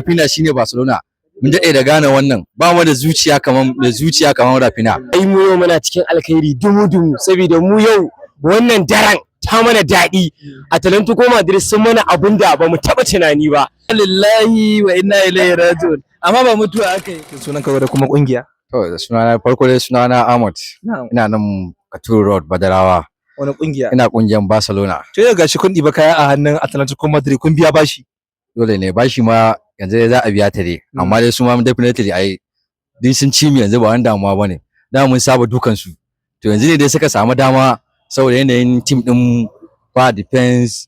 Raphinha shine Barcelona. Mun daɗe da gane wannan. Ba mu da zuciya kaman da zuciya kaman Raphinha. Ai mu yau muna cikin alkhairi dumu-dumu, saboda mu yau wannan daren ta mana daɗi. Atletico Madrid sun mana abin da ba mu taɓa tunani ba. Lillahi wa inna ilaihi raji'un, amma ba mutuwa aka yi. Sunan ka da kuma kungiya? To, sunana farko dai, sunana Ahmad. Ina nan Katuru Road, Badarawa. Wani kungiya? Ina kungiyar Barcelona. To, yau gashi kun ɗiba kaya a hannun Atletico Madrid, kun biya bashi. Dole ne, bashi ma yanzu dai za a biya ta dai, amma dai su ma definitely ai din sun ci mu yanzu ba wani damuwa bane. Da mun saba dukan su, to yanzu ne dai suka samu dama saboda yanayin team din, ba defense,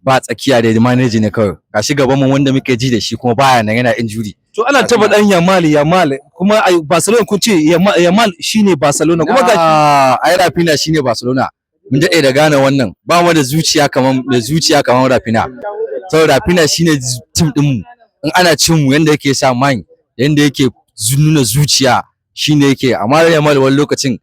ba tsakiya, da manage ne kawai. Gashi gaban mu wanda muke ji da shi kuma baya nan, yana injury. To, ana taba dan Yamal, Yamal kuma ai Barcelona, kun ce Yamal shine Barcelona, kuma gashi Ai Raphinha shine Barcelona. Mun daɗe da gane wannan. Ba mu da zuciya kaman da zuciya kaman Raphinha, saboda Raphinha shine team din mu. In ana cin mu, yanda yake sa mind, yanda yake nuna zuciya shine yake. Amma Yamal wani lokacin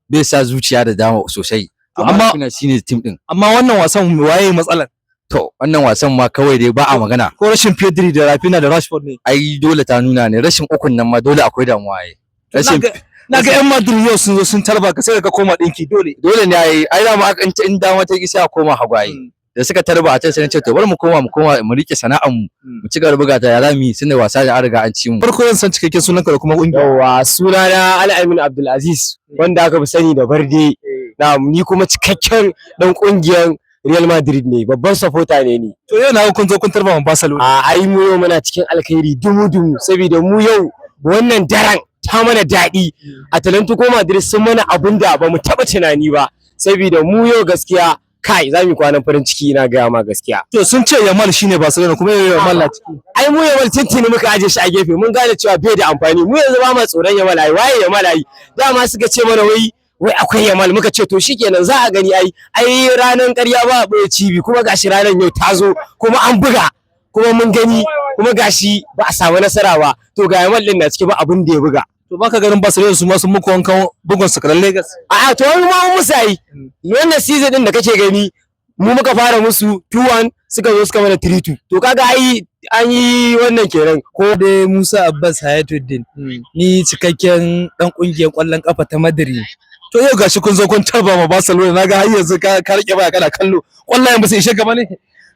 bai sa zuciya da dama sosai, amma Raphinha shine team din. Amma wannan wasan waye matsalar? To, wannan wasan ma kawai dai ba a magana. Ko rashin Pedri da Raphinha da Rashford ne? Ai dole ta nuna ne, rashin ukun nan ma dole akwai damuwa ai. Rashin Na ga yan Madrid yau sun zo sun tarba ka, sai ka koma dinki dole. Dole ne ai. Ai dama aka in dama ta ki, sai a koma hagu ai. Da suka tarba a can, sai na ce to bari mu koma mu rike sana'ar mu, mu ci gaba da buga ta. Ya zamu yi tunda wasa da an riga an ci mu? Farko zan san cikakken sunanka da kuma kungiya. Yawwa, sunana Al'amin Abdulaziz, wanda aka fi sani da Barde. Na ni kuma cikakken dan kungiyar Real Madrid ne, babban supporter ne ni. To, yau na ga kun zo kun tarba ma Barcelona. A ai mu yau muna cikin alkhairi dumu-dumu, saboda mu yau wannan daren ta mana daɗi. Atletico Madrid sun mana abin da ba mu taɓa tunani ba, saboda mu yau gaskiya kai za mu yi kwanan farin ciki, ina gaya ma gaskiya. To, sun ce Yamal shine Barcelona, kuma yau Yamal na ciki. Ai mu Yamal tuntuni muka aje shi a gefe, mun gane cewa bai da amfani. Mu yanzu ba ma tsoron Yamal. Ai waye Yamal? Ai dama suka ce mana wai akwai Yamal, muka ce to shikenan, za a gani. Ai ranan ƙarya ba a ɓoye cibi, kuma gashi ranan yau ta zo, kuma an buga, kuma mun gani, kuma gashi ba a samu nasara ba. To, ga Yamal din na ciki, ba abin da ya buga. To, baka ganin Barcelona su ma sun muku wankan bugun sakaran Lagos? A'a, to wani ma mun musu. Ai wannan season din da kake gani, mu muka fara musu 2-1, suka zo suka mana 3-2. To, kaga ai an yi wannan kenan ko? Dai Musa Abbas Hayatuddin, ni cikakken dan kungiyar kwallon kafa ta Madrid. To, yau gashi kun zo kun tarba ma Barcelona, naga har yanzu ka rike baya kana kallo. Kwallayen ba su ishe ka ba ne?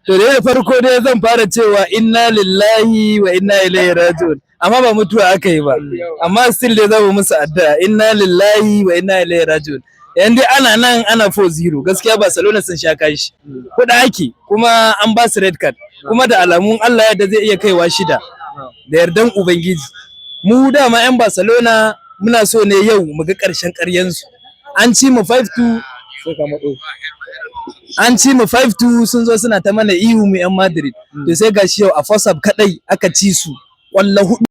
To, da farko dai zan fara cewa inna lillahi wa inna ilaihi raji'un, amma ba mutuwa aka yi ba, amma still dai za mu musu addu'a, inna lillahi wa inna ilaihi raji'un. Yan dai ana nan ana 4-0, gaskiya Barcelona sun sha kashi kuɗa ake, kuma an ba su red card, kuma da alamun Allah yadda zai iya kaiwa 6 da yardan Ubangiji. Mu dama yan Barcelona muna so ne yau mu ga ƙarshen ƙaryansu. An ci mu 5-2, an ci mu 5-2, sun zo suna ta mana ihu mu yan Madrid. To, sai gashi yau a first half kadai aka ci su kwallo hudu.